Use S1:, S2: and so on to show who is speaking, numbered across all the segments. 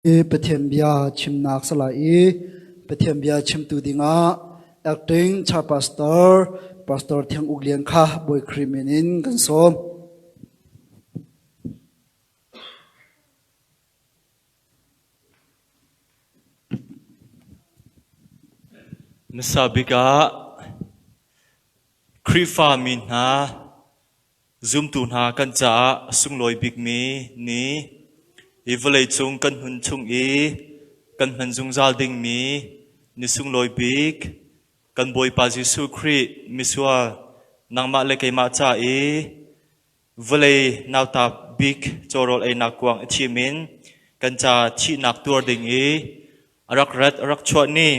S1: Pathian bia chimnak si lai i Pathian bia chimtu dingah acting cha pastor Pastor Thiang Uk Lian kha Bawi Khrih min in kan sawm.
S2: Hmasa bik ah Khrihfa mi hna Zumtu hna kan caah a sunglawi bikmi ni, hi vawleicung kan hmun chung i kan hman zungzal dingmi ni sunglawi bik, kan Bawipa Jesuh Khrih misual nangmah le keimah ca i vawlei nauta bik cawrawl einak kuang i thim in kan ca thihnak tuar ding i a rak rat a rak chuah ni,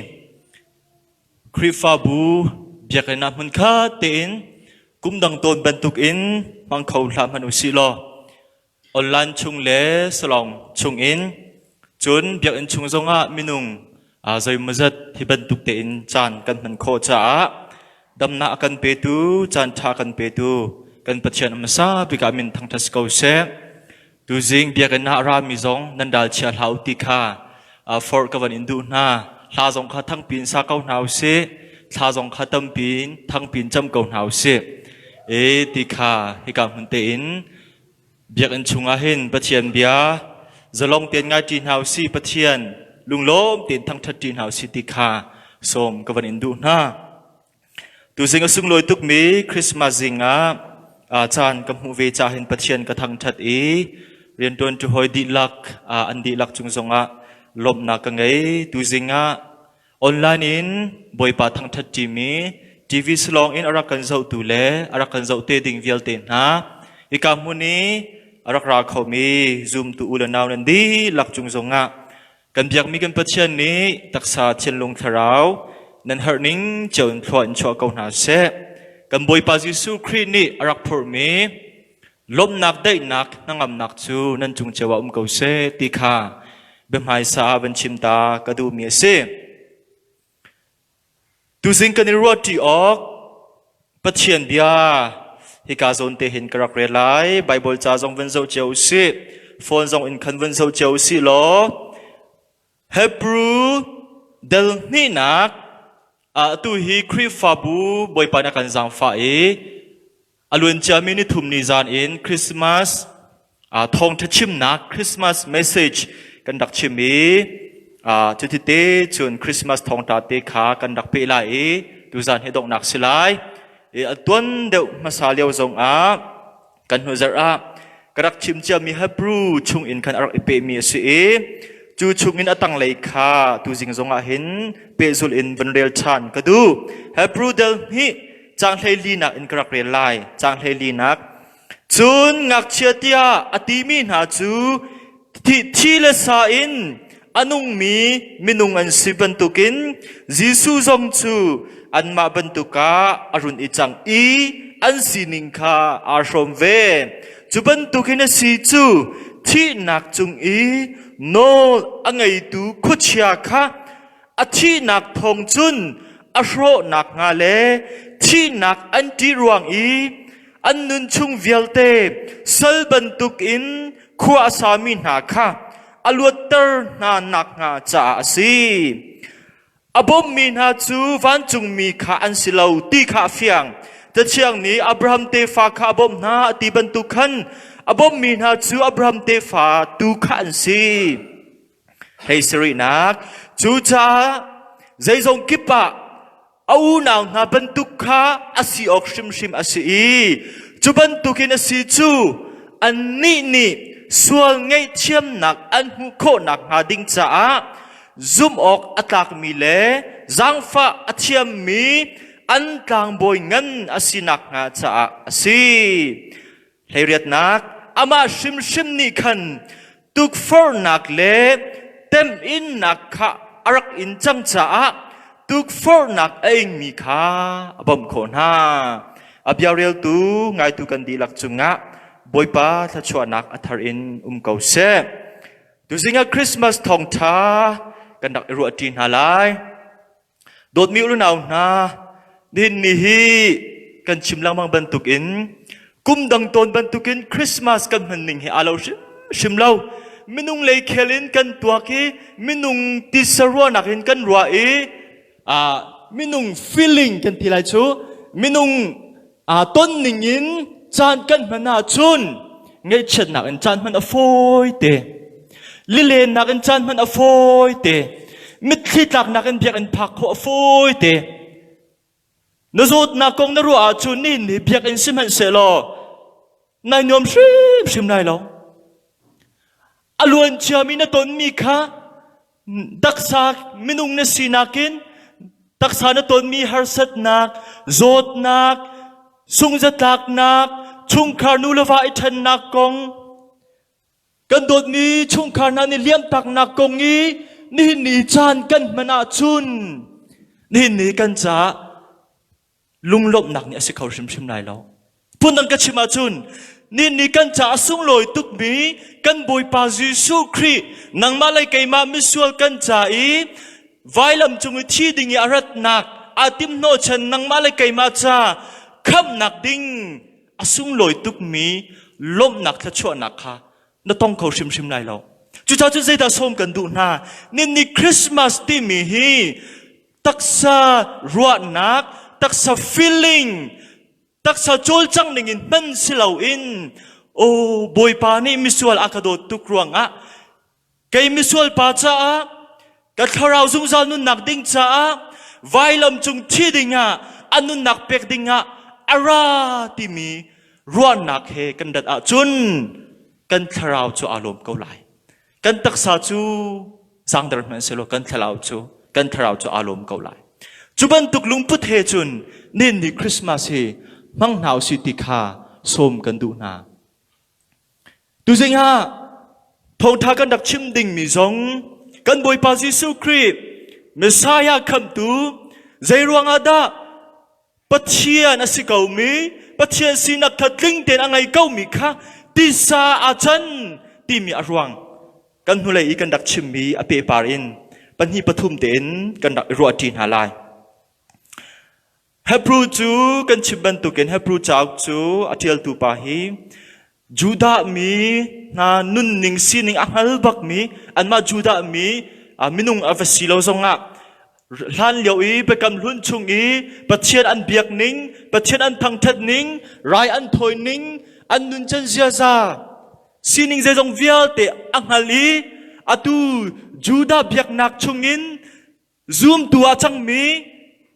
S2: Khrihfabu biakinn ah hmunkhat tein kum dang tawn bantukin hmang kho hlah hmanh u sih law online chung le salong chungin cun biakinn chung zongah minung zeimawzat hi bantuk tein caan kan hman khawh caah damnak a kan petu caan ṭha kan petu kan Pathian a hmasa bik ah min thangṭhat si ko seh. Tuzing biakinn ah a rami zong nan ral chia hlah u ti kha forh ka van in duh hna. Hla zong kha thangpi in sa ko hna u sih. Thla zong kha tampi in thangpi in cam ko hna u sih. E ti kha hika hmun tein biakinn chungah hin Pathian bia zalong tein ngai ṭi hna u sih. Pathian lunglawm tein thangṭhat ṭi hna u sih ti kha sawm ka van in duh hna. Tuzing a sunglawi tukmi Christmas zing ah caan ka hmuh ve ca hin Pathian ka thangṭhat i rianṭuanṭi hawi dihlak an dihlak cung zongah lawmhnak ka ngei. Tuzing ah online in Bawipa thangṭhat ṭimi TV salawng in a rak kan zohtu le a rak kan zoh te ding vialte hna hika hmun i a rak ra khomi zumtu u le nau nan dihlak cung zongah Kan biakmi kan Pathian nih taksa thinlung thlarau nan herh ning cio in thlua in chuah ko hna seh. Kan Bawipa Jesuh Khrih nih a rak phurhmi lawmhnak daihnak hnangamnak cu nan cung cio ah um ko seh ti kha biahmaisa ah van chim ta ka duhmi a si. Tuzing kan i ruahṭi awk Pathian bia hika zawn te hin ka rak rel lai. Baibal ca zong van zoh cio usih. Phone zong in khan van zoh cio usih law Hebrew dal hnihnak atu hi Khrihfabu Bawipa nih a kan zaangfah i A luanciami nithum ni zan in Christmas thawngṭha chimnak Christmas message kan rak chim i cuti te cun Christmas thawngṭha te kha kan rak peh lai i tuzan hi donghnak si lai. I a tuan deuh hmasa lio zongah kan hnu zarh ah ka rak chim ciami Hebrew chung in khan a rak i pehmi a si i cu chungin a tanglei kha tuzing zongah hin pehzulh in van rel ṭhan ka duh. Hebrew del hnih Caang hleilinak in ka rak rel lai. Caang hleilinak. Cun ngakchia tiah a timi hna cu thi le sa in a nungmi minung an si bantukin Jesuh zong cu anmah bantuk ah a run i cang i an sining kha aa hrawm ve. Cu bantukin a si cu thihnak cung i nawl a ngeitu khuachia kha A thihnak thawng cun a hrawh nakhnga le thihnak an ṭih ruang i an nun chung vialte sal bantukin khua a sami hna kha a luatter hna nakhnga caah a si. A bawmmi hna cu vancungmi kha an si lo ti kha a fiang. Cathiang nih Abraham tefa kha a bawmh hna a ti bantuk khan a bawmhmi hna cu Abraham tefa tu kha an si. Hei sarihnak, cucaah zeizong kip ah a unau hna bantuk kha a si awk hrimhrim a si i cu bantukin a si cu annih nih sual ngaihthiamnak an hmuh khawh nakhnga ding caah zumh awk a tlakmi le zaangfah a thiammi an tlangbawi ngan a si nakhnga caah a si. Hleiriatnak, amah hrimhrim nih khan tukforhnak le temhinnak kha a rak in cang caah tukforhnak a ingmi kha a bawmh khawh hna. A bia reltu ngaitu kan dihlak cungah Bawipa thluachuahnak a thar in um ko seh. Tuzing ah Christmas thawngṭha kan rak i ruahṭi hna lai. Dawtmi unau hna, nihin ni hi kan chim lengmang bantukin kum dang tawn bantukin Christmas kan hman ning hi aa lo hrimhrim lo. Minung lei khel in kan tuak i minung tisa ruahnak in kan ruah i minung feeling kan ti lai cu minung ton ning in caan kan hman ahcun ngaihchiatnak in caan hman a fawi te. Lilennak in caan hman a fawi te. Mitthli tlaknak in biakinn phak khawh a fawi te. Na zawtnak kong na ruah ahcun nihin ni biakinn sihmanhsehlaw nai nuam hrimhrim lai lo. A luan ciami na tonmi kha taksa minung na sinak in taksa na tonmi harsatnak, zawtnak, sungzatlaknak, chungkhar nu le va i ṭhennak kong, Kan dawtmi chungkhar hna nih liamtaknak kong i nihin ni caan kan hman ahcun nihin ni kan caah lunglawmhnak nih a si kho hrimhrim lai lo. Phundang ka chim ahcun nihin ni kan caah sunglawi tukmi kan Bawipa Jesuh Khrih nangmah le keimah misual kan ca i vailam cung i thi ding i a ratnak aa timhnawhchan nangmah le keimah ca khamhnak ding a sunglawi tukmi lawmhnak thluachuahnak kha na tong kho hrimhrim lai lo. Cucaah cun zeidah sawm kan duh hna? Ninni Christmas timi hi taksa ruahnak, taksa feeling, taksa cawlcangh ning in hman si loin oh Bawipa nih misual a ka dawt tuk ruangah Kei misual pa caah ka thlarau zungzal nunnak ding caah vailam cung thi dingah a nunnak pek dingah a ra timi ruahnak he kan rat ahcun kan thlarau cu aa lawm ko lai. Kan taksa cu zangder hmanhsehlaw kan thlarau cu kan thlarau cu aa lawm ko lai. Cu bantuk lungput he cun nin ni Christmas hi hmang hna usih ti kha sawm kan duh hna. Tuzing ah thawngṭha kan rak chim dingmi zong kan Bawipa Jesuh Khrih Messiah khamhtu zeiruang ah dah Pathian a si komi Pathian sinak kha tling tein a ngei komi kha tisa aa can timi a ruang kan hnulei i kan rak chimmi a pehpar in pahnih pathum tein kan rak i ruahṭi hna lai. Hebrew cu kan chim bantukin Hebrew cauk cu a ṭialtu pa hi Judah mi hna nunning sining a hngal bakmi anmah Judah mi minung a va si lo zongah hlan lio i Biakam Hlun chung i Pathian an biak ning, Pathian an thangṭhat ning, rai an thawi ning, an nuncan ziaza sining zeizong vialte a hngal i atu Judah biaknak chungin Zumtu ah cangmi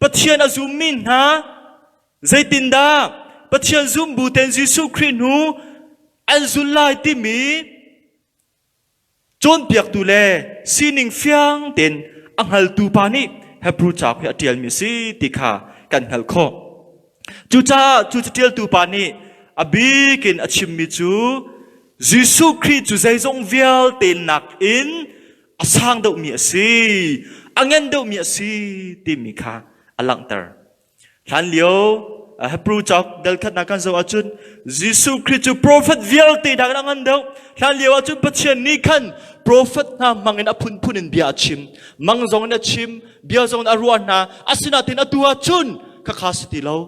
S2: Pathian a zummi hna zeitindah Pathian zum bu ten Jesuh Khrih hnu an zul lai timi cawnpiaktu le sining fiang tein a hngaltu pa nih Hebrew cauk hi a ṭialmi a si ti kha kan hngalh khawh. Cucaah cu caṭialtu pa nih a bik in a chimmi cu Jesuh Khrih cu zeizong vialte nakin a sang deuhmi a si, a ngan deuhmi a si timi kha a langhter. Hlan lio Hebrew cauk dal khatnak kan zoh ahcun Jesuh Khrih cu profet vialte nakin a ngan deuh. Hlan lio ahcun Pathian nih khan profet hna hmang in a phunphun in bia a chim. Mang zong in a chim, bia zong in a ruah hna. Asinain atu ahcun khakha si ti lo.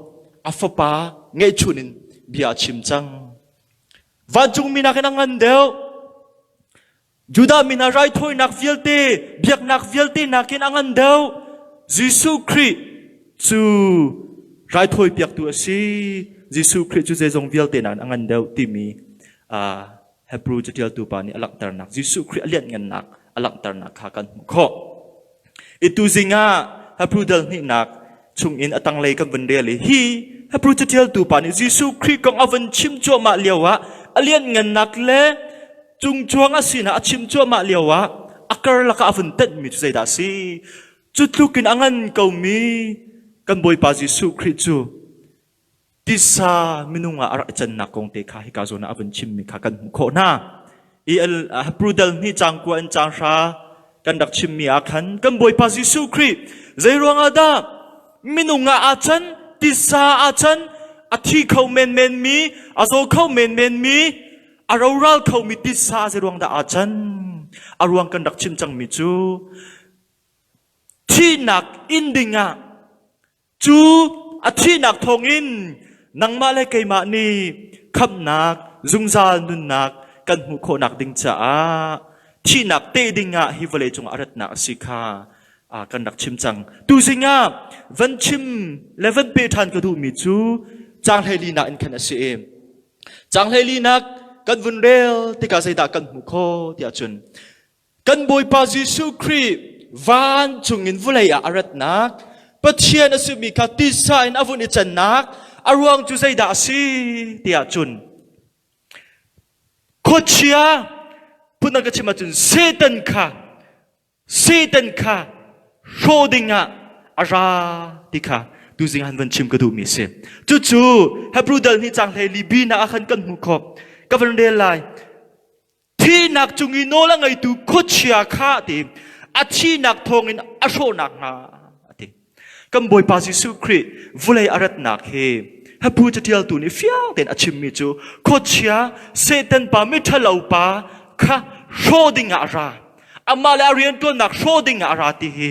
S2: A fapa ngeihchun in bia a chim cang. Vancungmi nakin a ngan deuh. Judah mi hna raithawinak vialte, biaknak vialte nakin a ngan deuh. Jesuh Khrih cu raithawi piaktu a si. Jesuh Khrih cu zeizong vialte nakin a ngan deuh timi Hebrew caṭialtu pa nih a langhternak, Jesuh Khrih a lianhngannak a langhternak kha kan hmuh khawh. I tuzing ah Hebrew dal hnihnak chungin a tanglei kan vun rel i hi Hebrew caṭialtu pa nih Jesuh Khrih kong a vun chim cuahmah lioah a lianhngannak le cungcuang a sinah a chim cuahmah lioah a karlak ah a vun tenhmi cu zeidah a si? Cu tluk in a ngan komi kan Bawipa Jesuh Khrih cu tisa minung ah a rak i cannak kong te kha hika zawn ah a vun chimmi kha kan hmuh khawh hna. I Hebrew dal hnih caang kua in caang hra kan rak chimmi ah khan kan Bawipa Jesuh Khrih zeiruang ah dah minung ah aa can, tisa aa can, a thi kho menmen mi, a zaw kho menmen mi, a roral khomi titsa zeiruang dah aa can? A ruang kan rak chim cangmi cu thihnak in dingah cu a thihnak thawngin nangmah le keimah nih khamhnak zungzal nunnak kan hmuh khawhnak ding caah. Thihnak te ding ah hi vawlei cungah a ratnak a si kha kan rak chim cang. Tuzing ah van chim le van pe ṭhan ka duhmi cu caang 14nak in khan a si i caang 14nak kan vun rel tikah zeidah kan hmuh khawh tiah cun kan Bawipa Jesuh Khrih vancung in vawlei ah a ratnak Pathian a simi kha tisa in a vun i cannak a ruang cu zeidah a si tiah cun khuachia phundang ka chim ahcun Satan kha Satan kha hrawh dingah a ra ti kha tuzing han van chim ka duhmi a si. Cucu Hebrew dal nih caang 14 bi na ah khan kan hmuh khawh. Ka van rel lai. Thihnak cung i nawl a ngeitu khuachia kha ti a thihnak thawngin a hrawhnak hnga a ti. Kan Bawipa Jesuh Khrih vulei a ratnak hi Hebrew catialtu nih fiang tein a chimmi cu khuachia Satan pa miṭhalo pa kha hrawh dingah a ra. Amah le a rianṭuannak hrawh ding ah a ra ti hi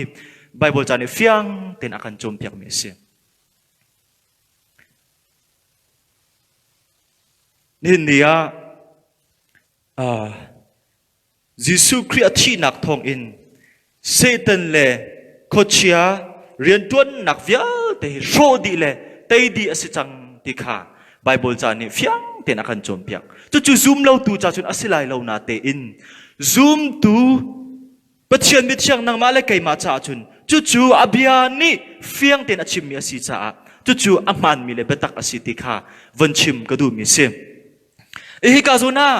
S2: Baibal ca nih fiang tein a kan cawnpiakmi a si. Nihin ni ah uh, Jesuh Khrih a thihnak thawngin Satan le khuachia rianṭuannak vialte hi hrawh dih le tei dih a si cang ti kha Baibal ca nih fiang tein a kan cawnpiak. Cucu zum lotu ca cun a si lai lo natein zumtu Pathian mithiang nangmah le keimah caah cun cucu a bia nih fiang tein a chimmi a si caah cucu a hmaanmi le biatak a si ti kha von chim ka duhmi a si. Hika zawn ah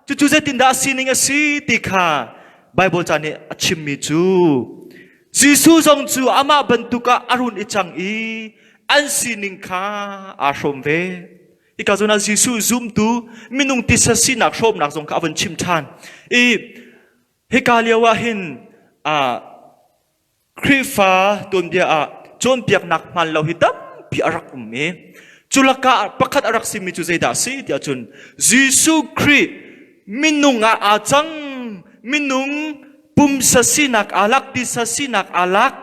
S2: cucu zeitindah a sining a si ti kha Baibal ca nih a chimmi cu Jesuh zong cu amah bantuk ah a run i cang i an sining kha aa hrawm ve. Hika zawn ah Jesuh zumtu minung tisa sinak hrawmnak zong kha a vun chim ṭhan. I hika lio ah hin Khrihfa tuanbia ah cawnpiaknak hmaan lo hi tampi a rak um i cu lakah pakhat a rak simi cu zeidah a si tiah cun Jesuh Khrih minung ah aa cang minung pumsa sinak aa lak tisa sinak aa lak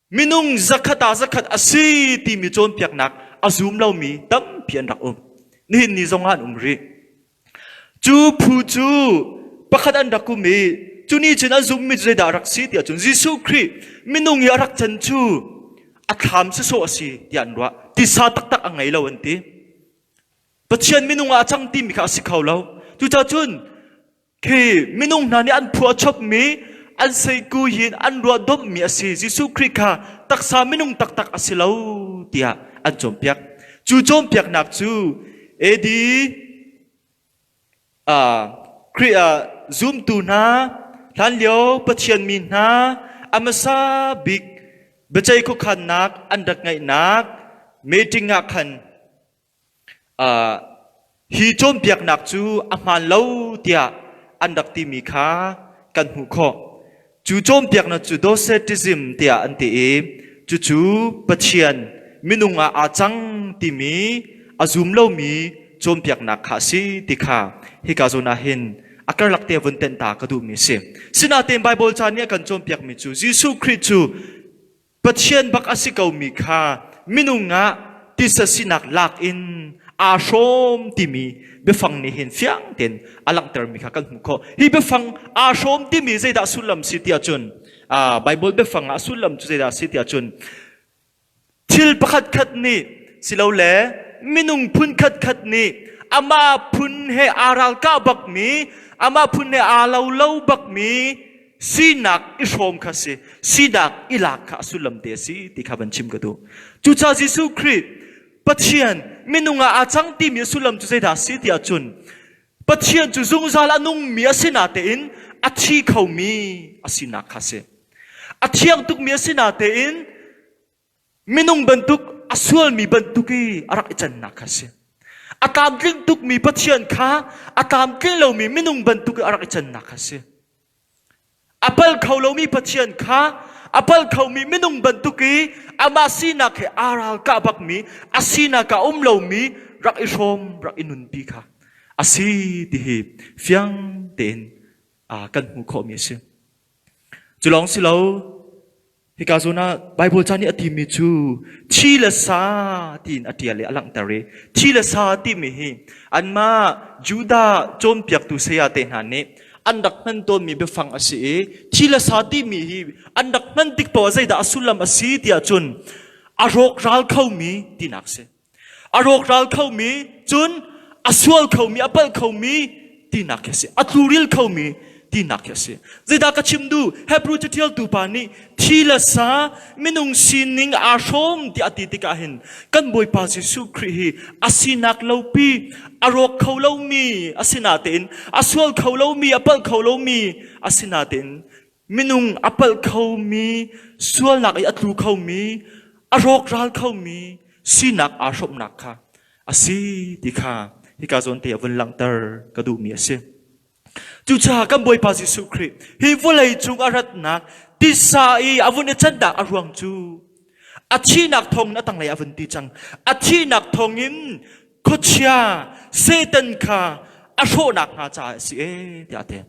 S2: minung zakhat ah zakhat a si timi cawnpiaknak a zum lomi tampi an rak um nihin ni zong ah an um rih Cu phu cu pakhat an rak um i cu nih cun an zumhmi cu zeidah a rak si tiah cun Jesuh Khrih minung i a rak can cu a thlam sawsawh a si tiah an ruah. Tisa taktak a ngei lo an ti. Pathian minung ah a cang timi kha a si kho lo. Cucaah cun khi minung hna nih an phuahchopmi an seikuhin an ruahdomhmi a si. Jesuh Khrih kha taksa minung taktak a si lo tiah an cawnpiak. Cu cawnpiaknak cu AD Khrih ah zumtu hna, hlanlio Pathian mi hna a hmasa bik biaceih khuakhannak an rak ngeihnak meeting ah khan Hi cawnpiaknak cu a hmaan lo tiah an rak timi kha kan hmuh khawh. Cu cawnpiaknak cu Docetism tiah an ti i cucu Pathian minung ah aa cang timi a zum lomi cawnpiaknak kha a si ti kha hika zawn ah hin a karlak te vun tenh ta ka duhmi a si. Sinain Baibal ca nih a kan cawnpiakmi cu Jesuh Khrih cu Pathian bak a si komi kha minung ah tisa sinak lak in aa hrawm timi biafang nih hin fiang tein a langhtermi kha kan hmuh khawh. Hi biafang aa hrawm timi zeidah sullam si tiah cun Bible biafang ah sullam cu zeidah si tiah cun thil pakhat khat nih silole minung phun khat khat nih amah phun he aa ralkah bakmi amah phun he aa lo lo bakmi sinak i hrawm kha si sinak i lak kha a sullam te a si ti kha van chim ka duh. Cucaah Jesuh Khrih Pathian minung ah aa cang timi a sullam cu zeidah a si tiah cun Pathian cu zungzal a nungmi a si natein a thi khomi a sinak kha a si. A thiang tukmi a si natein minung bantuk a sualmi bantuk i a rak i cannak kha a si. A tlamtling tukmi Pathian kha a tlamtling lomi minung bantuk i a rak i cannak kha a si. A pal kho lomi Pathian kha a pal khomi minung bantuk i amah sinak he aa ralkah bakmi a sinak ah um lomi rak i hrawm rak i nunpi kha a si ti hi fiang tein kan hmuh khawhmi a si. Cu lawng si lo, Hika zawn ah Baibal ca nih a timi cu thi le sa tiin a ṭial i a langhter i thi le sa timi hi anmah Judah cawnpiaktu saya te hna nih An rak hman tawnmi biafang a si i thi le sa timi hi an rak hman tik paoh ah zeidah a sullam a si tiah cun a rawkral khomi tinak a si. A rawkral khomi cun a sual khomi, a palh khomi tinak khi a si. A tluril khomi tinak khi a si. Zeidah ka chim duh? Hebrew caṭialtu pa nih thi le sa minung sining aa hrawm tiah a ti tikah hin kan Bawipa Jesuh Khrih hi a sinak lopi a rawk kho lomi a sinatein a sual kho lomi a palh kho lomi a sinatein minung a palh khomi sualnak i a tlu khomi a rawkral khomi sinak aa hrawmnak kha a si ti kha hika zawn te a vun langhter ka duhmi a si. Cucaah kan Bawipa Jesuh Khrih hi vawlei cung a ratnak tisa i a vun i cannak a ruang cu a thihnak thawngin a tanglei a vun ti cang. A thihnak thawngin khuachia Satan kha a hrawhnak hnga caah a si ee tiah a ti.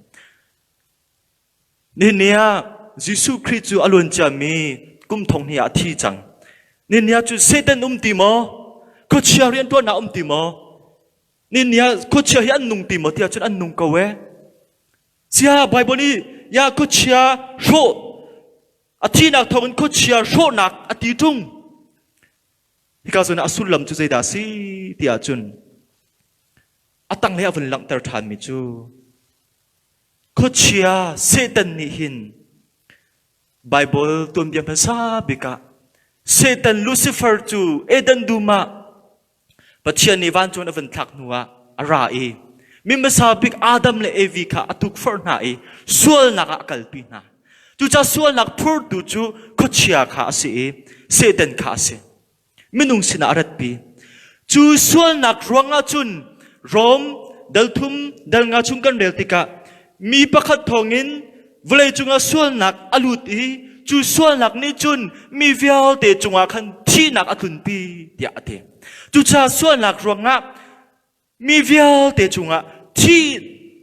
S2: Nihin ni ah Jesuh Khrih cu a luan ciami kum thong hnih ah a thi cang. Nihin ni ah cu Satan um ti maw? Khuachia rianṭuannak um ti maw? Ni ah khuachia hi an nung ti maw tiah cun an nung ko ee. Sia Bible nih ya khuachia hrawh a thihnak thawngin khuachia hrawhnak a ti ṭung. Hika zawn ah a sullam cu zeidah a si tiah cun a tanglei a vun langhter ṭhanmi cu khuachia Satan nih hin Bible tuanbia hmasa bik ah Satan Lucifer cu Eden dum ah Pathian nih vancung a vun thlak hnuah a ra i mi hmasa bik Adam le Evi kha a tukforh hna i sualnak ah a kalpi hna. Cucaah sualnak phurtu cu khuachia kha a si i Satan kha a si. Minung sinah a ratpi. Cu sualnak ruangah cun Rom dal thum dal nga chung kan rel tikah mi pakhat thawngin vawlei cungah sualnak a lut i cu sualnak nih cun mi vialte cungah khan thihnak a tlunpi tiah a ti. Cucaah sualnak ruangah mi vialte cungah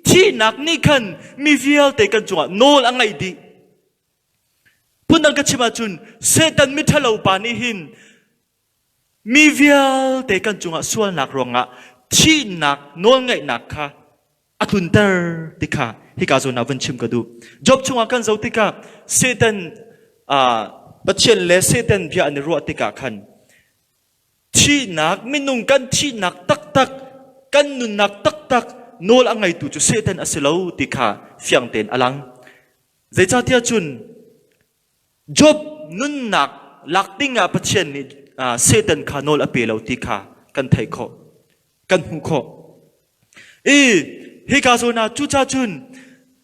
S2: thihnak nih khan mi vialte kan cungah nawl a ngeih dih. Phundang ka chim ahcun Satan miṭhalo pa nih hin mi vialte kan cungah sualnak ruangah thihnak nawlngeihnak kha a tlunter ti kha hika zawn ah vun chim ka duh. Job chungah kan zoh tikah Satan Pathian le Satan bia an i ruah tikah khan thihnak minung kan thihnak taktak kan nunnak taktak nawl a ngeitu cu Satan a si lo ti kha fiang tein a lang. Zeicahtiah cun Job nunnak lak ding ah Pathian nih Satan kha nawl a pe lo ti kha kan theih khawh, kan hmuh khawh. I hika zawn ah cuca cun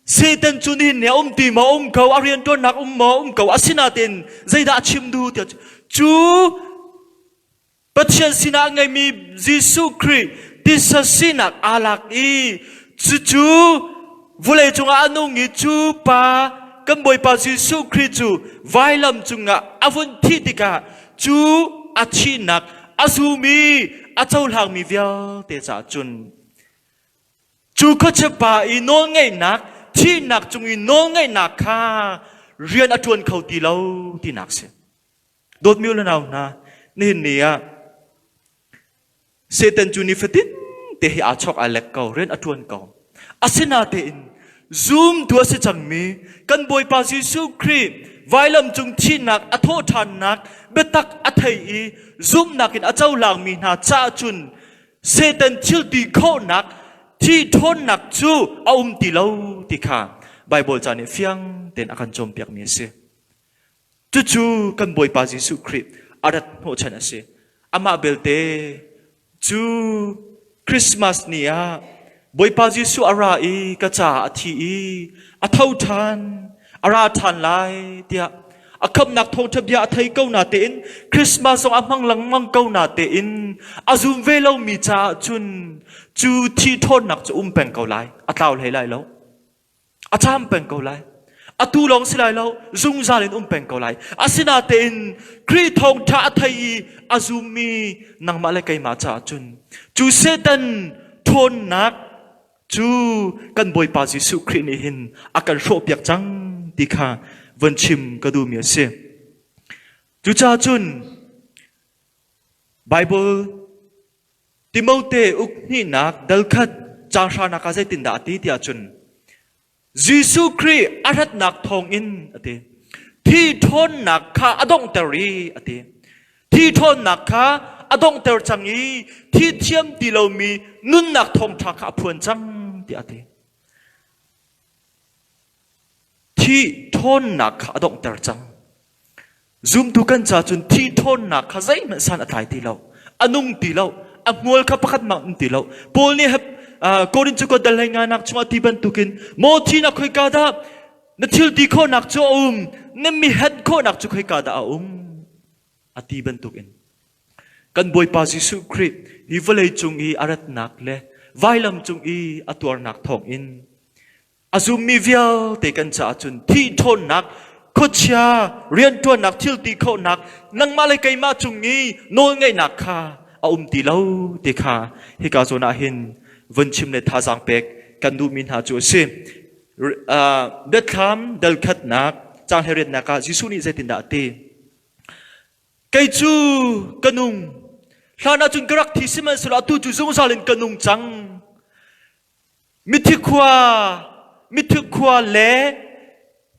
S2: Satan cu nihin ni a um ti maw um ko, a rianṭuannak um maw um ko, asinain zeidah a chim duh tiah cu Pathian sinah a ngeimi Jesuh Khrih tisa sinak aa lak i cucu vawlei cungah a nung i cu pa kan Bawipa Jesuh Khrih cu vailam cungah a vun thih tikah cu a thihnak a zumi a cohlangmi vialte caah cun cu khuachia pa i nawlngeihnak thihnak cung i nawlngeihnak kha rian a ṭuan kho ti lo tinak si. Dawtmi u le nau hna, nihin ni ah Satan cu nifatin te hi aa chawk aa lek ko, rian a ṭuan ko. Asinatein zumtu a si cangmi kan Bawipa Jesuh Khrih vailam cung thihnak a thawhṭhannak biatak a thei i zumhnak in a cohlangmi hna caah cun Satan thil ti khawhnak thi ṭhawnnak cu a um ti lo ti kha Baibal ca nih fiang tein a kan cawnpiakmi a si. Cucu kan Bawipa Jesuh Khrih a rat hnawhchan a si. Amah belte cu Christmas ni ah Bawipa Jesuh a ra i ka caah a thi i a tho ṭhan, a ra ṭhan lai tiah a khamhnak thawngṭha bia a thei ko natein Christmas zong a hmang lengmang ko natein a zum ve lomi caah cun cu thi ṭhawnnak cu um peng ko lai, a tlau hlei lai lo. A caam peng ko lai. Atu lawng si lai lo, zungzal in um peng ko lai. Asinatein Khrih thawngṭha a thei i a zummi nangmah le keimah caah cun cu Satan ṭhawnnak cu kan Bawipa Jesuh Khrih nih hin a kan hrawhpiak cang ti kha von chim ka duhmi a si. Cucaah cun Bible Timote uk hnihnak dal khat caang hranak ah zeitindah a ti tiah cun. Jesuh Khrih a ratnak thawngin a ti. Thi ṭhawnnak kha a donghter i a ti. Thi ṭhawnnak kha a donghter cang i thi thiam ti lomi nunnak thawngṭha kha a phuan cang tiah a ti. Thi ṭhawnnak kha a donghter cang. Zumtu kan ca cun thi ṭhawnnak kha zeihmanh san a tlai ti lo. A nung ti lo. A hmual kha pakhat mang um ti lo. Paul nih Korin cu dal hlei nganak chungah ti bantukin maw thinak khoika dah na thil ti khawhnak cu a um na mi hen khawhnak cu khoika dah a um a ti bantukin kan Bawipa Jesuh Khrih hi vawlei cung i a ratnak le vailam cung i a tuarnak thawngin A zummi vialte kan caah cun thih ṭhawnnak, khuachia rianṭuannak, thil ti khawhnak, nangmah le keimah cung i nawlngeihnak kha a um ti lo ti kha hika zawn ah hin vun chim le thazaang pek kan duhmi hna cu a si. Biathlam dal khatnak caang hleiriatnak ah Jesuh nih zeitindah a ti? Kei cu ka nung. Hlan ah cun ka rak thi sihmanhsehlaw atu cu zungzal in ka nung cang. Mithi khua, mithi khua le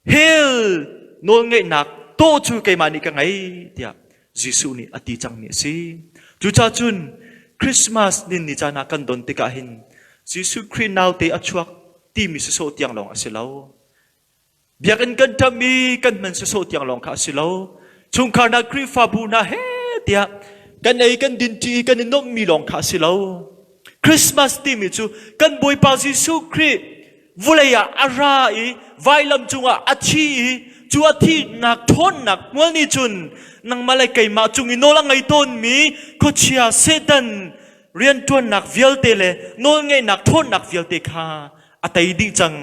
S2: hell nawlngeihnak tawh cu keimah nih ka ngei tiah Jesuh nih a ti cangmi a si. Cucaah cun Christmas nin ni caan ah kan don tikah hin Jesuh Khrih naute a chuak timi sawsawh tiang lawng a si lo. Biakinn kan ṭam i kan hman sawsawh tiang lawng kha a si lo. Chungkhar hna Khrihfabu hna he tiah kan ei kan dinṭi i kan i nuamhmi lawng kha a si lo. Christmas timi cu kan Bawipa Jesuh Khrih vawlei ah a ra i vailam cungah a thi i cu a thihnak ṭhawnnak hmual nih cun nangmah le keimah cung i nawl a ngei tawnmi khuachia Satan rianṭuannak vialte le nawlngeihnak ṭhawnnak vialte kha a tei dih cang,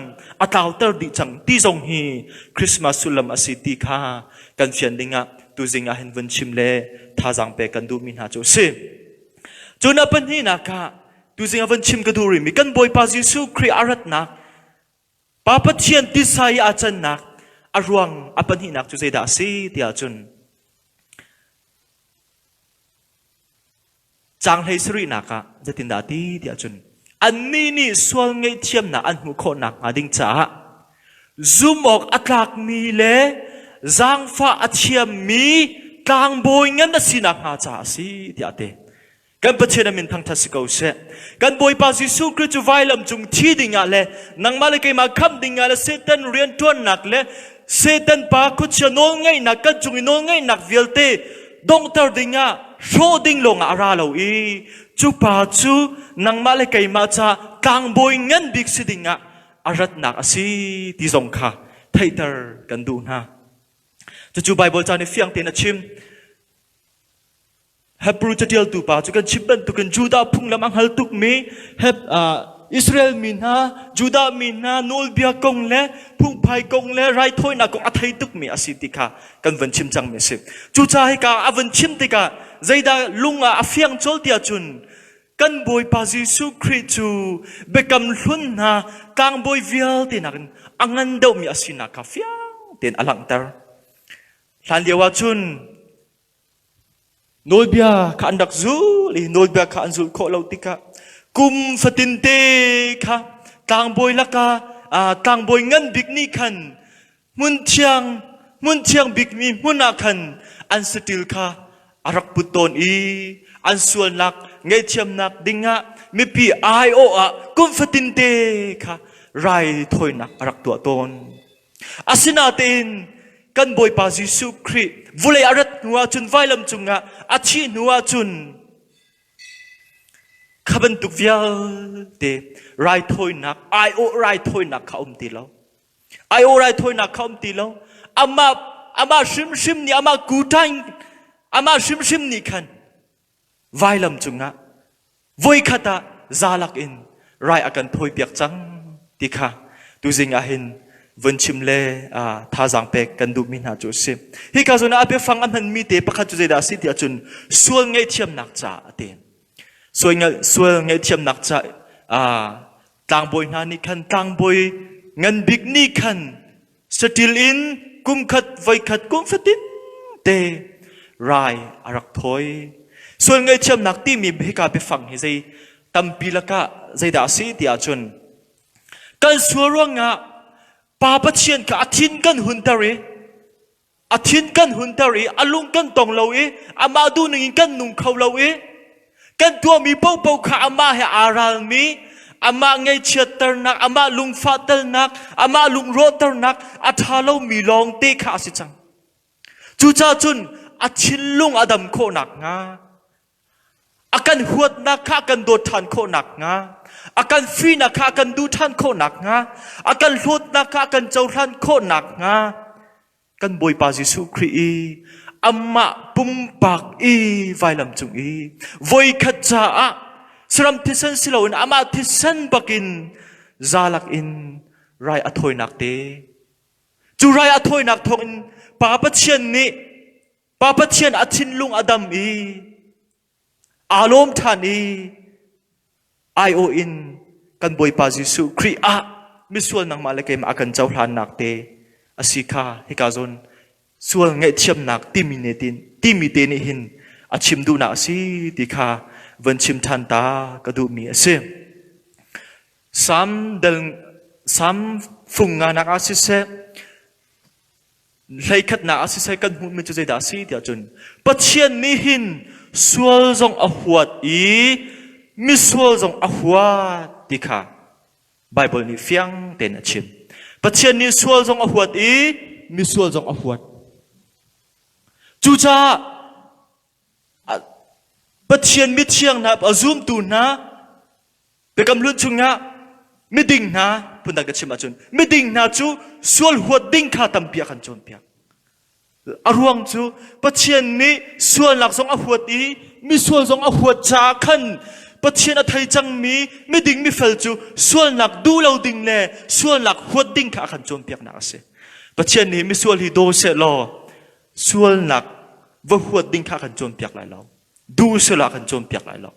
S2: a tlauter dih cang ti zong hi Christmas sullam a si ti kha kan fian dingah tuzing ah hin vun chim le thazaang pek kan duhmi hna cu a si. Cun a pahnihnak ah tuzing ah vun chim ka duh rihmi kan Bawipa Jesuh Khrih a ratnak Pa Pathian tisa i aa cannak a ruang a pahnihnak cu zeidah a si tiah cun Caang hlei sarihnak ah zeitindah a ti tiah cun annih nih sual ngaihthiamnak an hmuh khawh nakhnga ding caah zumh awk a tlakmi le zaangfah a thiammi tlangbawi ngan a si nakhnga caah a si tiah a ti. Kan Pathian a min thangṭhat si ko seh. Kan Bawipa Jesuh Khrih cu vailam cung thi dingah le nangmah le keimah khamh dingah le Satan rianṭuannak le Satan pa khuachia nawlngeihnak kan cung i nawlngeihnak vialte donghter dingah hrawh ding lawngah a ra lo i cu pa cu nangmah le keimah ca tlangbawi ngan bik si dingah a ratnak a si ti zong kha theihter kan duh hna. Cucu Baibal ca nih fiang tein a chim. Hebrew catialtu pa cu kan chim bantukin Judah phunglam a hngal tukmi Israel mi hna, Judah mi hna nawlbia kong le phungphai kong le raithawinak kong a thei tukmi a si ti kha kan van chim cangmi a si. Cucaah hika a van chim tikah zeidah lung ah a fiang colh tiah cun kan Bawipa Jesuh Khrih cu biakam hlun hna tlangbawi vialte nakin a ngan deuhmi a sinak kha fiang tein a langhter. Hlan lio ah cun Nawlbia kha an rak zul i nawlbia kha an zulh khawh lo tikah kum fatinte kha tlangbawi lakah tlangbawi ngan bik nih khan hmun thiang hmun thiang bikmi hmun ah khan an saṭil kha a rak put tawn i an sualnak ngaihthiamnak dingah mipi aiawh ah kum fatinte kha raithawinak a rak tuah tawn. Asinain kan Bawipa Jesuh Khrih vulei a rat hnu ahcun vailam cungah a thih hnu ahcun kha bantuk vialte raithawinak aiawh raithawinak kha um ti lo. Aiawh raithawinak kha um ti lo. Amah amah hrimhrim nih amah kuṭaing amah hrimhrim nih khan vailam cungah voikhat ah zalak in rai a kan thawipiak cang ti kha tuzing ah hin vun chim le thazaang pek kan duhmi hna cu a si. Hika zawn ah a biafang a hmanmi te pakhat cu zeidah a si tiah cun sual ngaihthiamnak ca a ti. Sual ngaihthiamnak ca tlangbawi hna nih khan tlangbawi ngan bik nih khan Saṭil in kumkhat voikhat kum fatin te rai a rak thawi. Sual ngaihthiamnak timi hika biafang hi zei tampi lakah zeidah a si ti ahcun kan sual ruangah. Pa Pathian kha a thin kan hunter i a thin kan hunter i a lung kan tong lo i amah duhning in kan nung kho lo i kan tuahmi paohpaoh kha amah he aa ralmi amah ngaihchiatternak amah lungfahternak amah lungrawhternak a ṭha lomi lawngte kha a si cang. Cucaah cun a thinlung a dam khawh nakhnga a kan huatnak kha a kan dawt ṭhan khawh nakhnga a kan fihnak kha a kan duh ṭhan khawh nakhnga a kan hlawtnak kha a kan cohlan khawh nakhnga kan Bawipa Jesuh Khrih i amah pumpak i vailam cung i voikhat caah saram thisen si loin amah thisen bakin zalak in rai a thawinak te cu rai a thawinak thawngin Pa Pathian nih Pa Pathian a thinlung a dam i aa lawm ṭhan i aiawh in kan Bawipa Jesuh Khrih ah misual nangmah le keimah a kan cohlannak te a si kha hika zawn sual ngaihthiamnak timi ne tin timi te nih hin a chim duhnak a si ti kha van chim ṭhan ta ka duhmi a si. Sam dal Sam fung nganak ah siseh Hleikhatnak ah siseh kan hmuhmi cu zeidah a si tiah cun Pathian nih hin sual zong a huat i misual zong a huat ti kha Baibal nih fiang tein a chim. Pathian nih sual zong a huat i misual zong a huat. Cucaah Pathian mithiang hna a zumtu hna Biakam Hlun chungah miding hna phundang ka chim ahcun miding hna cu sual huat ding kha tampi a kan cawnpiak. A ruang cu Pathian nih sualnak zong a huat i misual zong a huat caah khan Pathian a thei cangmi miding mifel cu sualnak duh lo ding le sualnak huat ding kha a kan cawnpiaknak a si. Pathian nih misual hi daw seh law sualnak va huat ding kha a kan cawnpiak lai lo. Duh seh law a kan cawnpiak lai lo.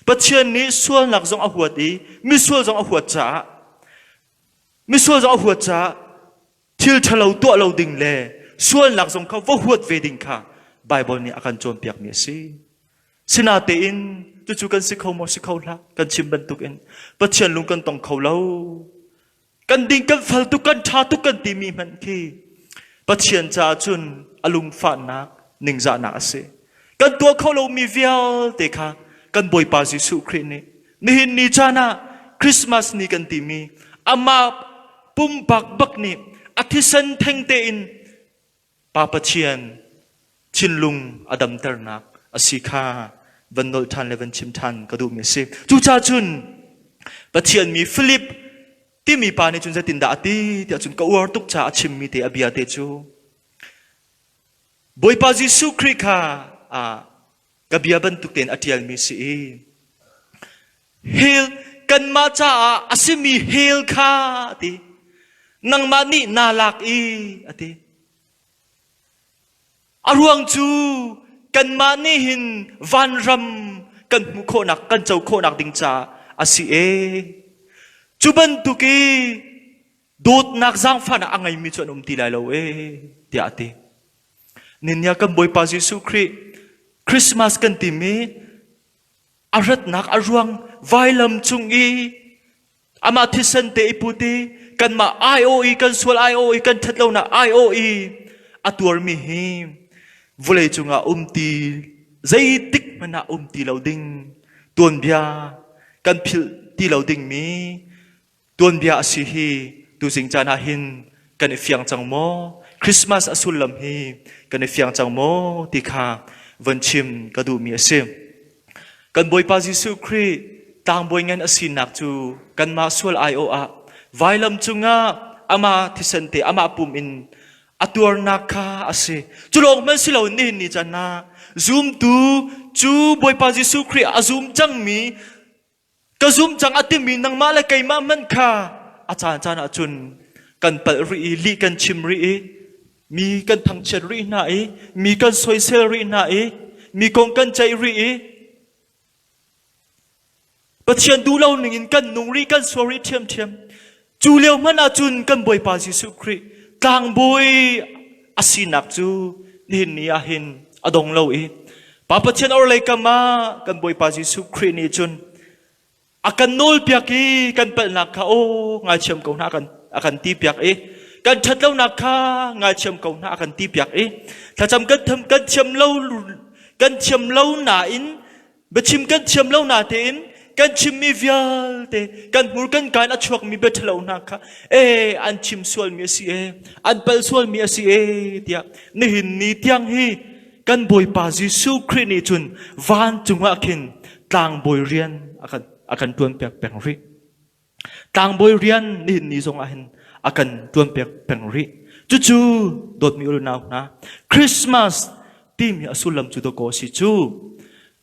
S2: Pathian nih sualnak zong a huat i misual zong a huat caah misual zong a huat caah thil ṭhalo tuah lo ding le sualnak zong kha va huat ve ding kha Baibal nih a kan cawnpiakmi a si. Sinatein cucu kan si kho maw si kho hlah kan chim bantukin Pathian lung kan tong kho lo. Kan ding kan fal tuk kan ṭha tuk kan timi hmanh khi Pathian caah cun a lungfahnak ningzahnak a si. Kan tuah kho lomi vialte kha kan Bawipa Jesuh Khrih nih nihin ni caan ah Christmas ni kan timi amah pumpak bak nih a thisen theng tein Pa Pathian thinlung a damternak a si kha van nolh ṭhan le van chim ṭhan ka duhmi a si. Cucaah cun Pathian mi Philip timi pa nih cun zeitindah a ti tiah cun ka uar tuk caah a chimmi te a bia te cu Bawipa Jesuh Khrih kha ka bia bantuk tein a ṭialmi si i hell kanmah caah a simi hell kha a ti nangmah nih naa lak i a ti a ruang cu kanmah nih hin vanram kan hmuh khawhnak kan co khawhnak ding caah a si e cu bantuk i dawtnak zaangfahnak a ngeimi cu an um ti lai lo e tiah a ti Ninia kan Bawipa Jesuh Khrih Christmas kan timi a ratnak a ruang vailam cung i amah thisen te i put i kanmah aiawh i kan sual aiawh i kan ṭhatlonak aiawh i a tuarmi hi vawlei cungah um ti zeitik hmanh ah um ti lo ding tuanbia kan philh ti lo dingmi Tuanbia a si hi tuzing caan ah hin kan i fiang cang maw? Christmas a sullam hi kan i fiang cang maw ti kha von chim ka duhmi a si. Kan Bawipa Jesuh Khrih tlangbawi ngan a sinak cu kanmah sual aiawh ah vailam cungah amah thisen te amah pum in a tuarnak kha a si. Cu lawng hmanh si lo nihin ni caan ah zumtu cu Bawipa Jesuh Khrih a zum cangmi Ka zum cang a timi nangmah le keimah hmanh kha a caancaan ahcun kan palh rih i lih kan chim rih i mi kan thangchiat rih hna i mi kan soisel rih hna i mi kong kan ceih rih i Pathian duh lo ningin kan nung rih kan sual rih ṭhiamṭhiam. Cu lio hmanh ahcun kan Bawipa Jesuh Khrih tlangbawi a sinak cu nihin ni ah hin a dong lo i Pa Pathian orhlei kam ah kan Bawipa Jesuh Khrih nih cun a kan nawlpiak i kan palhnak kha aw ngaithiam ko hna a kan ti piak i. Kan ṭhatlonak kha ngaithiam ko hna a kan ti piak i thlacam kan tham kan thiam lo kan thiam lo nain biachim kan thiam lo na tein kan chimmi vialte kan hmur kan kaan a chuakmi bia ṭhalo hna kha e an chim sualmi a si e an pal sualmi a si e tiah nihin ni tiang hi kan Bawipa Jesuh Khrih nih cun vancung ah khin tlangbawi rian a kan a kan ṭuanpiak peng rih. Tlangbawi rian nihin ni zong ah hin a kan ṭuanpiak peng rih. Cucu dawtmi u le nau hna, Christmas timi a sullam cu dawkaw a si cu.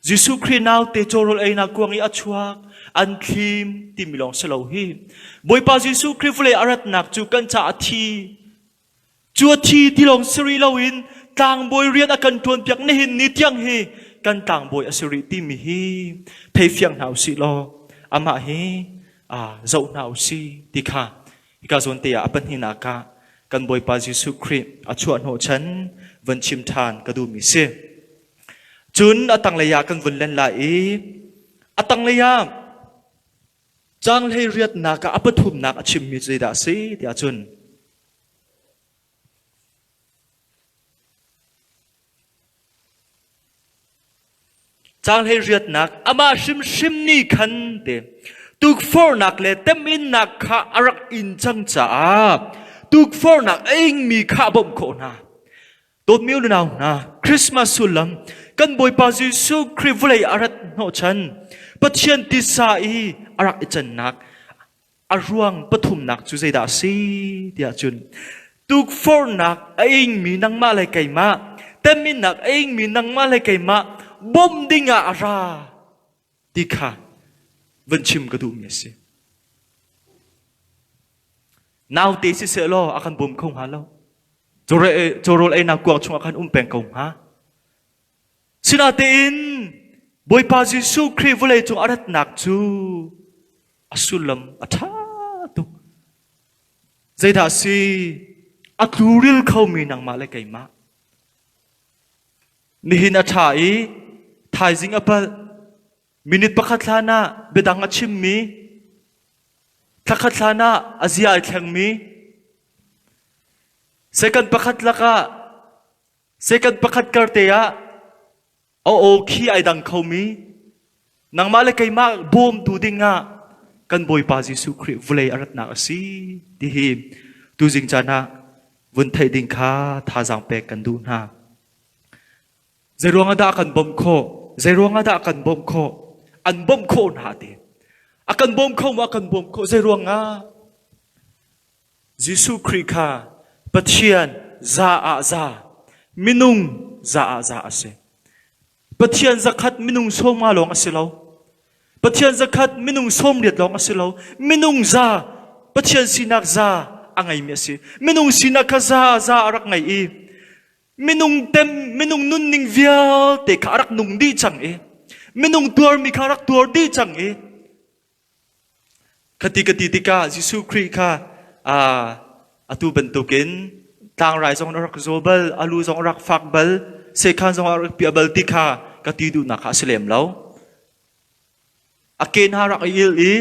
S2: Jesuh Khrih naute cawrawl einak kuang i a chuak, an thlim timi lawng si lo hi. Bawipa Jesuh Khrih vawlei a ratnak cu kan caah a thi, Cu a thi ti lawng si rih loin tlangbawi rian a kan ṭuanpiak nihin ni tiang hi kan tlangbawi a si rih timi hi theifiang hna usih law amah hi zoh hna usih ti kha hika zawn te ah a pahnihnak ah kan Bawipa Jesuh Khrih a chuah hnawhchan von chim ṭhan ka duhmi si. Cun a tanglei ah kan vun len lai i a tanglei ah Caang hleiriatnak ah a pathumnak a chimmi cu zeidah a si tiah cun Caang hleiriatnak amah hrimhrim nih khan te tukforhnak le teminnak kha a rak in cang caah tukforhnak a ingmi kha a bawmh khawh hna. Dawtmi u nau hna, Christmas sullam kan Bawipa Jesuh Khrih vawlei a rat hnawhchan Pathian tisa i a rak i cannak a ruang pathumnak cu zeidah a si tiah cun tukforhnak a ingmi nangmah le keimah teminnak a ingmi nangmah le keimah bawmh dingah a ra ti kha van chim ka duhmi a si. Naute siseh law a kan bawm kho hnga lo. Cawrawl einak kuang chungah khan um peng ko hnga. Sinatein Bawipa Jesuh Khrih vawlei cung a ratnak cu a sullam a ṭha tuk. Zeidah si a tluril khomi nangmah le keimah. Nihin a ṭha i thaizing a palh. Minute pakhat hlan ah biadang a chimmi, thlakhat hlan ah a zia ai thlengmi, second pakhat lakah second pakhat kar te ah a aw khi ai dang khomi, nangmah le keimah bawmtu dingah kan Bawipa Jesuh Khrih vawlei a ratnak a si ti hi tuzing caan ah vun theih ding kha thazaang pek kan duh hna. Zeiruang ah dah kan bawmh khawh? Zeiruang ah dah kan bawmh khawh? An bawmh khawh hna ti. A kan bawm kho maw? A kan bawm khawh. Zeiruang ah? Jesuh Khrih kha Pathian za ah za, minung za ah za a si. Pathian zakhat minung sawmnga lawng a si lo. Pathian zakhat minung sawmriat lawng a si lo. Minung za, Pathian sinak za a ngeimi a si. Minung sinak kha za za a rak ngei i minung tem minung nunning vialte kha a rak nung dih cang i minung tuarmi kha a rak tuar dih cang i khati ka ti tikah Jesuh Khrih kha atu bantukin tlangrai zong a rak zaw bal alu zong a rak fak bal sekhan zong a rak piah bal ti kha ka ti duhnak kha a si lem lo a ke hna rak i il i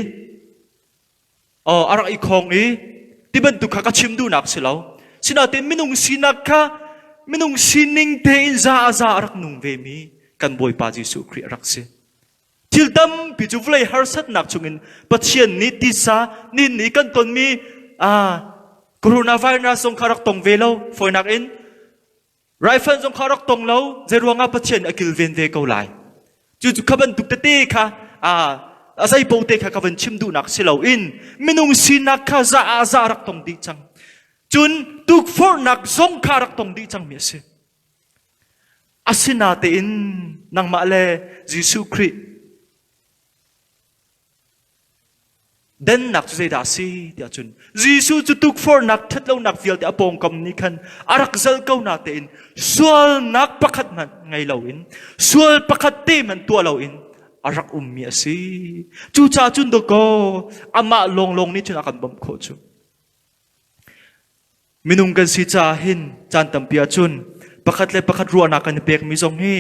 S2: Oh, a rak i khong i ti bantuk kha ka chim duhnak si lo. Sinain minung sinak kha minung sining tein za a za a rak nung vemi kan Bawipa Jesuh Khrih a rak si. Thil tampi cu vawlei harsatnak chungin Pathian nih tisa nin nih kan tonmi ah coronavirus zong kha rak tong ve lo fawinak in Raifanh zong kha rak tong lo, zeiruangah Pathian a kilven ve ko lai. Cu cu kha bantuk tete kha a zeipo te kha ka van chim duhnak si loin minung sinak kha za ah za rak tong dih cang. Cun tukforhnak zong kha rak tong dih cangmi a si. Asinatein nangmah le Jesuh Khrih Dennak cu zeidah a si tiah cun Jesuh cu tukforhnak ṭhatlonak vialte a pawngkam nih khan a rak zalh ko natein sualnak pakhat hmanh ngei loin sual pakhat te hmanh tuah loin a rak ummi a si. Cucaah cun dawkaw amah lawnglawng nih cun a kan bawmh khawh cu. Minung kan si caah hin caan tampi ahcun pakhat le pakhat ruahnak kan i pekmi zong hi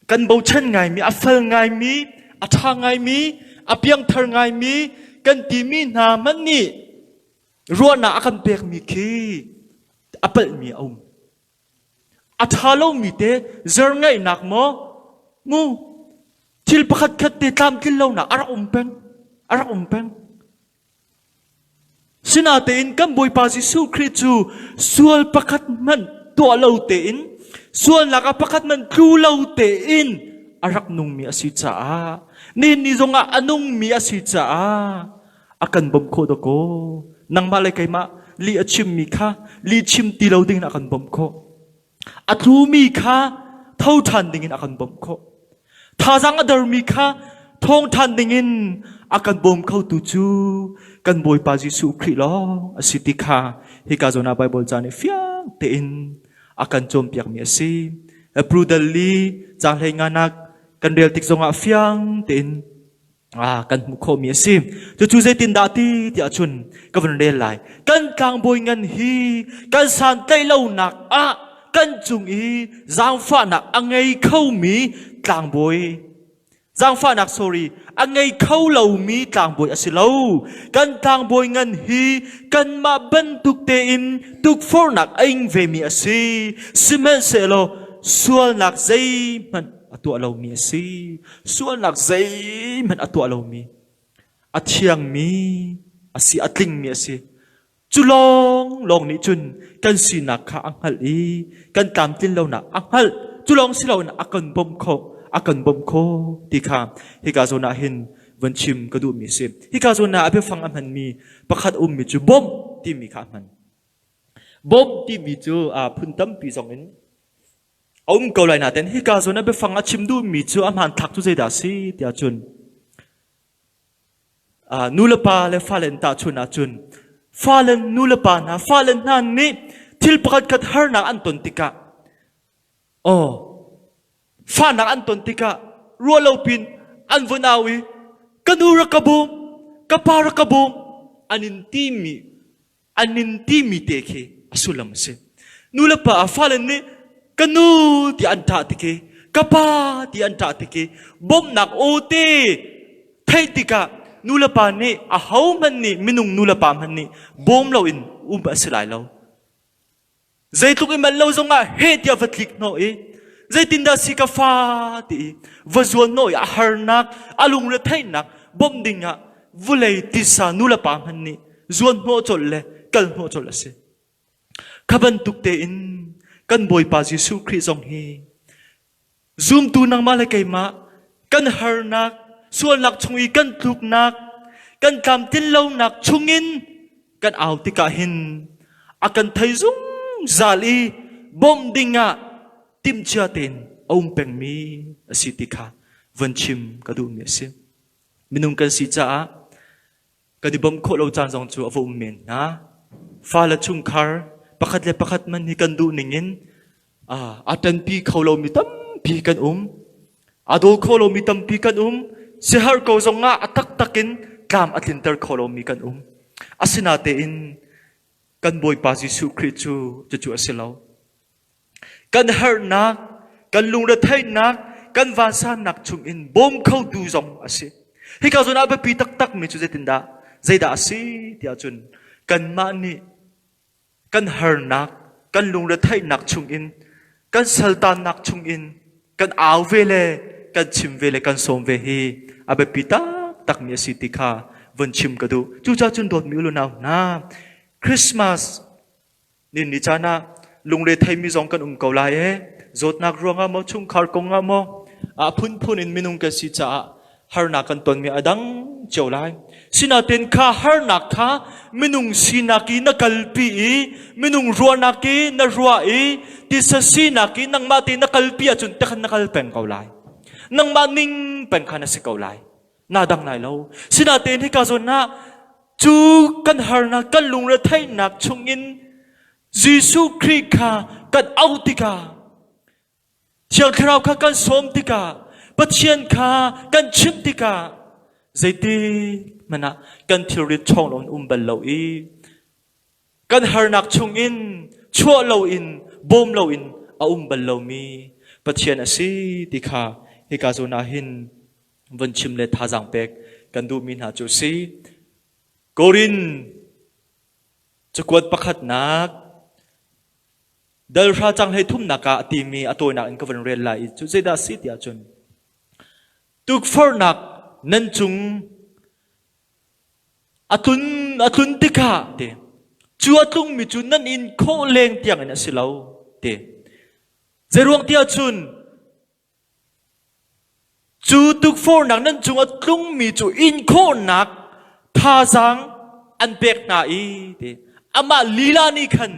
S2: kan bochan ngaimi, a fel ngaimi, a ṭha ngaimi, a piangthar ngaimi kan timi hna hmanh nih Ruahnak a kan pekmi khi a palhmi a um. A ṭha lomi te zerngeihnak maw mu thil pakhat khat te tlamtlin lonak a rak um peng a rak um peng. Sinatein kan Bawipa Jesuh Khrih cu sual pakhat hmanh tuah lo tein sualnak ah pakhat hmanh tlu lo tein a rak nungmi a si caah nihin ni zongah a nungmi a si caah a kan bawmh khawh dakaw. Nangmah le keimah lih a chimmi kha lih chim ti lo dingin a kan bawmh khawh. A tlumi kha tho ṭhan dingin a kan bawmh khawh. Thazaang a dermi kha thawng ṭhan dingin a kan bawm khotu cu kan Bawipa Jesuh Khrih lawng a si ti kha hika zawn ah Baibal ca nih fiang tein a kan cawnpiakmi a si. Prudal li caang hlei nganak kan rel tik zongah fiang tein kan hmuh khawhmi a si. Cucu zeitindah ti tiah cun ka vun rel lai. Kan tlangbawi ngan hi kan santlaih lonak ah kan cung i zaangfahnak a ngei khomi tlangbawi zaangfahnak sorry a ngei kho lomi tlangbawi a si lo. Kan tlangbawi ngan hi kanmah bantuk tein tukforhnak a ing vemi a si. Sihmanhsehlaw sualnak zeihmanh a tuah lomi a si. Sualnak zeihmanh a tuah lomi, a thiangmi a si, a tlingmi a si. Cu lawnglawng nih cun kan sinak kha a hngalh i kan tlamtlin lonak a hngalh. Cu lawng si loin a kan bawmh khawh, a kan bawmh khawh ti kha hika zawn ah hin von chim ka duhmi a si. Hika zawn ah a biafang a hmanmi pakhat a ummi cu bawmh timi kha a hman. Bawmh timi cu phun tampi zong in A um ko lai nain hika zawn ah biafang a chim duhmi cu a hmanthlak cu zeidah a si tiah cun nulepa le fale in tahchunh ahcun fale nulepa hna fale hna nih thil pakhat khat harnak an ton tikah aw fahnak an ton tikah ruah lo pin an vun au i ka nu rak ka bawm ka pa rak ka bawm an in timi an in timi te khi a sullam a si. Nu le pa fale nih ka nu ti an ṭah tik i ka pa ti an ṭah tik i bawmhnak aw te theih tikah nu le pa nih ahohmanh nih minung nu le pa hmanh nih bawm loin um a si lai lo. Zeitluk i manh lo zongah heh tiah va tlik hnawh i zeitindah si ka fa ti i va zuan hnawh i a harnak a lungretheihnak bawmh dingah vulei tisa nu le pa hmanh nih zuan hnawh colh le kal hnawh colh a si. Kha bantuk tein kan Bawipa Jesuh Khrih zong hi Zumtu nangmah le keimah kan harnak, sualnak chung i kan tluknak, kan tlamtlin lonak chungin kan au tikah hin a kan thei zungzal i bawmh dingah timhcia tein a um pengmi a si ti kha von chim ka duhmi a si. Minung kan si caah kan i bawmh khawh lo caan zong cu a va um men hna. Fale chungkhar pakhat le pakhat man hi kan duh ning in a ṭanpi kho lomi tampi kan um. A daw kho lomi tampi kan um. Siaherh ko zong ah a taktak in tlam a tlinter kho lomi kan um. Asinatein kan Bawipa Jesuh Khrih cu cucu a si lo. Kan harnak, kan lungretheihnak, kan vansannak chungin bawm khotu zong a si. Hika zawn ah biapi taktakmi cu zeitindah, zeidah a si tiah cun kanmah nih kan harnak, kan lungretheihnak chungin, kan saltannak chungin kan au ve le kan chim ve le kan sawm ve hi a biapi taktakmi a si ti kha vun chim ka duh. Cucaah cun dawtmi u le nau hna, Christmas Ninni caan ah lungre theimi zong kan um ko lai ee. Zawtnak ruangah maw, chungkhar kong ah maw, a phunphun in minung kan si caah harnak kan tonmi a dang cio lai. Sinain kha harnak kha minung sinak i na kalpi i minung ruahnak i na ruah i tisa sinak i nangmah te na kalpi ahcun tekhan na kal peng ko lai. Nangmah ning peng kha na si ko lai. Na dang lai lo. Sinain hika zawn ah Cu kan harnak kan lungretheihnak chungin Jesuh Khrih kha kan auh tikah Thiang Thlarau kha kan sawm tikah Pathian kha kan chimh tikah zeitik hmanh ah kan thilrit chawng loin um bal lo i kan harnak chungin chuah loin bawm loin a um bal lomi Pathian a si ti kha hika zawn ah hin vun chim le thazaang pek kan duhmi hna cu si. Korin Cakuat pakhatnak dal hra cang hlei thumnak ah a timi a tawinak in ka vun rel lai i cu zeidah a si tiah cun tukforhnak nan cung a tlun a tlun tikah ti cu a tlungmi cu nan in khawh leng tiangin a si lo ti zeiruang tiah cun Cu tukforhnak nan cung a tlungmi cu inkhawhnak thazaang an pek hna i ti amah lila nih khan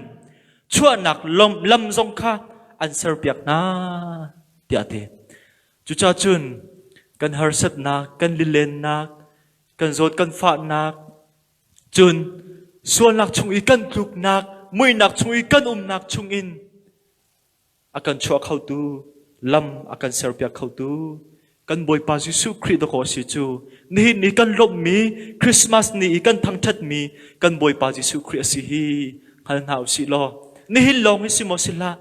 S2: chuahnak lam zong kha an serpiak hna tiah a ti. Cucaah cun kan harsatnak, kan lilennak, kan zawt kan fahnak, cun sualnak chung i kan tluknak, muihnak chung i kan umnak chungin a kan chuah khotu, lam a kan serpiak khotu kan Bawipa Jesuh Khrih dawkaw a si cu nihin ni kan lawmhmi Christmas ni i kan thangṭhatmi kan Bawipa Jesuh Khrih a si hi hngal hna u sih law nihin lawng hi si maw si hlah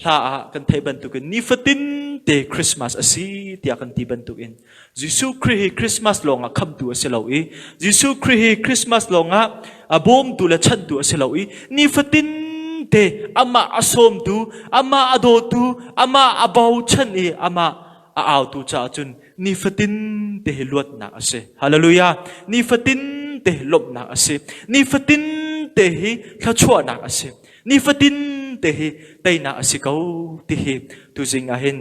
S2: hla ah kan theih bantukin nifatin te Christmas a si tiah kan ti bantukin Jesuh Khrih hi Christmas lawngah khamtu a si lo i Jesuh Khrih hi Christmas lawngah a bawmtu le chanhtu a si lo i nifatin te amah a sawmtu, amah a dawtu, amah a bochan i amah a autu caah cun nifatin te hi luatnak a si. Hallelujah! Nifatin te hi lawmhnak a si. Nifatin te hi thluachuahnak a si. Nifatin te hi teinak a si ko ti hi tuzing ah hin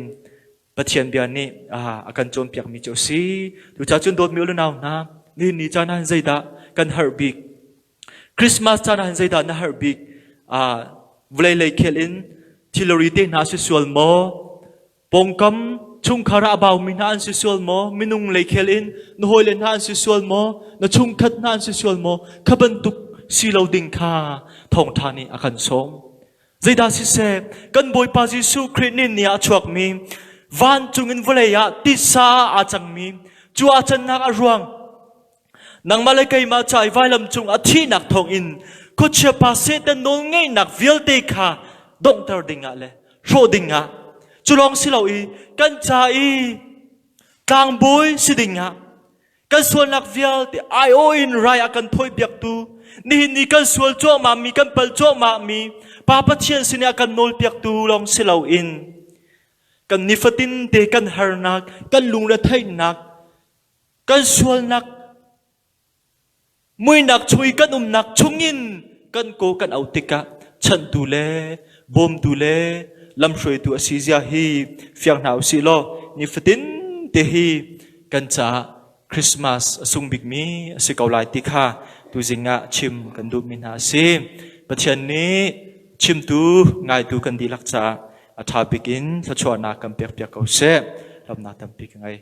S2: Pathian bia nih a kan cawnpiakmi cu a si. Cucaah cun dawtmi u le nau hna, nihin ni caan ah hin zeidah kan harh bik? Christmas caan ah hin zeidah na harh bik? Vawlei lei khel in thilri te hna si sual maw? Pawngkam chungkhar ah a baumi hna an si sual maw? Minung lei khel in na hawile hna an si sual maw? Na chungkhat hna an si sual maw? Kha bantuk si lo ding kha thawngṭha nih a kan sawm. Zeidah siseh, kan Bawipa Jesuh Khrih nih ni ah a chuakmi, vancung in vawlei ah titsa ah aa cangmi, cu aa cannak a ruang, nangmah le keimah ca i vailam cung a thihnak thawngin khuachia pa Satan nawlngeihnak vialte kha donghter dingah le hrawh dingah, cu lawng si lo i kan ca i tlangbawi si dingah Kan sualnak vialte aiawh in rai a kan thawipiaktu, nihin ni kan sual cuahmahmi, kan pal cuahmahmi, Pa Pathian sin i a kan nawlpiaktu lawng si loin kan nifatin te kan harnak, kan lungretheihnak, kan sualnak, muihnak chung i kan umnak chungin kan kaw kan auh tikah chanhtu le bawmtu le lamhruaitu a si zia hi fiang hna usih law nifatin te hi kan caah Christmas a sung bikmi a si ko lai ti kha tuzing ah chim kan duhmi hna a si. Pathian nih chimtu ngaitu kan dihlak caah a ṭha bik in thluachuahnak kan pekpiak ko seh. Lawmhnak tampi ka ngei.